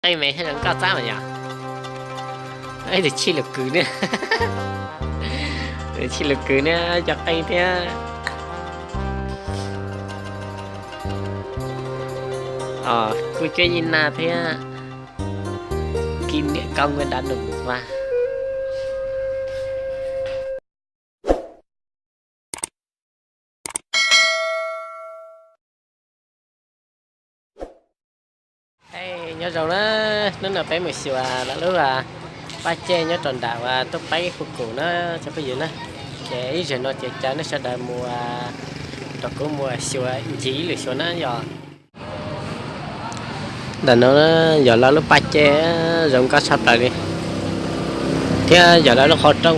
Qeej me thiab zoo nkauj txab mas yog. Tus chij lus kws ne, tus chij lus kws ne cov qeej thiab. Kuj cuab yij naj thiab. Kim niam koj nkuaj dav num vaj. Nyob zoo na, hnub no peb mus xyuas lawv lub paj ceg nyob rau nram uas tuaj peb hu kum na, cov phooj ywg na. Ces ib zaug no ces caw nej sawv daws mus, rau kuv mus xyuas ncig ib lwm xyuas na yog. Ntawm no yog lawv lub paj ceg zoo nkauj tshaj plaws li, thiab yog lawv lub qhov rooj,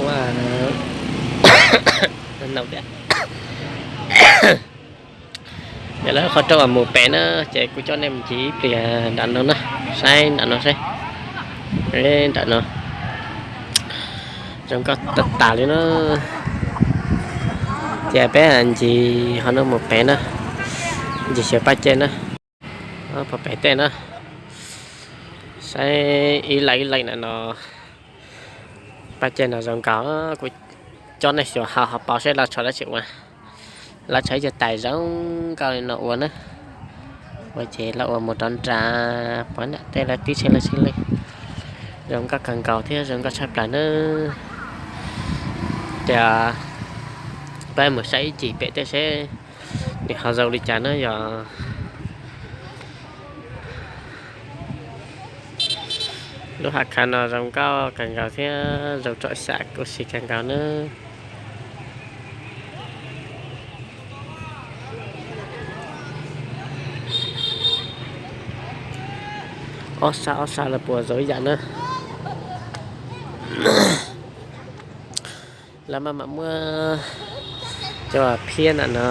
yog lawv lub qhov rooj uas mus pem na, ces kuv coj nej mus ncig ib pliag nram no na, saib nram no saib, nram no zoo nkauj tag tas li na. Ces peb ncig qhov no mus pem na, ncig xyuas paj ceg na, pem tej na, saib ib leeg ib leeg na no. Paj ceg no zoo nkauj, kuv coj nej xyuas hauv hauv paus saib lawv tshuav dab tsi ua. Lawv tshuav ib co tais zoo nkauj li no ua na, ua ces lawv ua mus rov nram pov nram tej lawv tib tsheb lawv tsheb li. Zoo nkauj kawg nkaus thiab zoo nkauj tshaj plaws na. Ces peb mus saib ib ncig pem tej seb nws ho zoo li cas na yog. Lub hav khav no zoo nkauj kawg nkaus thiab zoo tsom xyam kuv si kawg nkaus na. Ob sab ob sab lawv puas zoo ib yam na. Lawv maj mam muab cov phiab nram no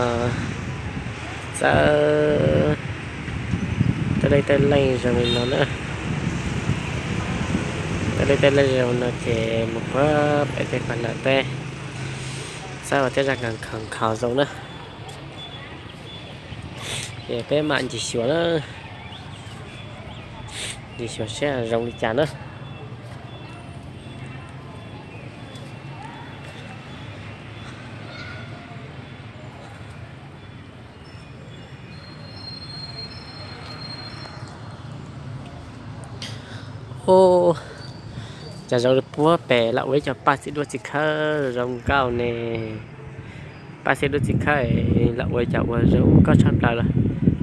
txawb tej leej tej leej zoo li no na. Tej leej tej leej zoo no ces mus puag pem tej pas nram teb, txawb ua tej zaj nkhaus nkhaus zoo na. Ces peb mam ncig xyuas na, ncig xyuas seb zoo li cas na. Ub, cas zoo li puag pem lawv ua ib co paj txiv duab txiv khawb zoo nkauj ne. Paj txiv duab txiv khawb lawv ua cas ua zoo nkauj tshaj plaws lawm.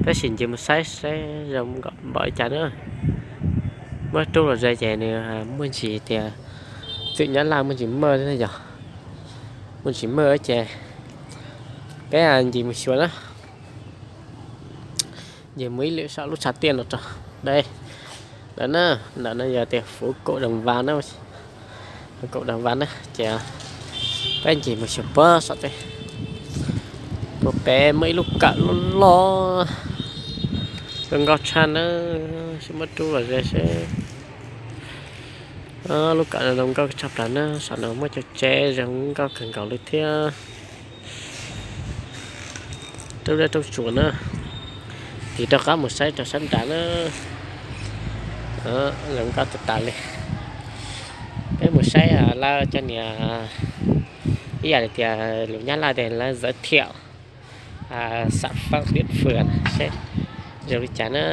Tab sis ncig mus saib seb zoo npaum li cas na. Muab rub los ze ces nws muaj ntsis tias txwm Nyab Laj muaj ntsis maj yog, muaj ntsis maj ces peb ncig mus xyuas na. Ces mus ib lwm saum lub tshav tiaj no rau deb. Ntawm na, ntawm no yog tias Fuv Kaum Dam Vas na, Fuv Kaum Dam Vas na ces peb ncig mus xyuas puag saum tej. Puag pem muaj ib lub kawm loj loj, zoo nkauj tshaj na, sim muab rub los ze seb. Lub kawm no zoo nkauj tshaj plaws na, saum no muaj cov tsev zoo nkauj kawg nkaus li thiab. Roob dej roob tsuas na, tig rov qab mus saib rau sab nrad na. Zoo nkauj tag tas li. Peb mus saib lawv cov niag ib yam li tias lus Nyab Laj tias lawv giới thiệu sản phẩm địa phương seb zoo li cas na.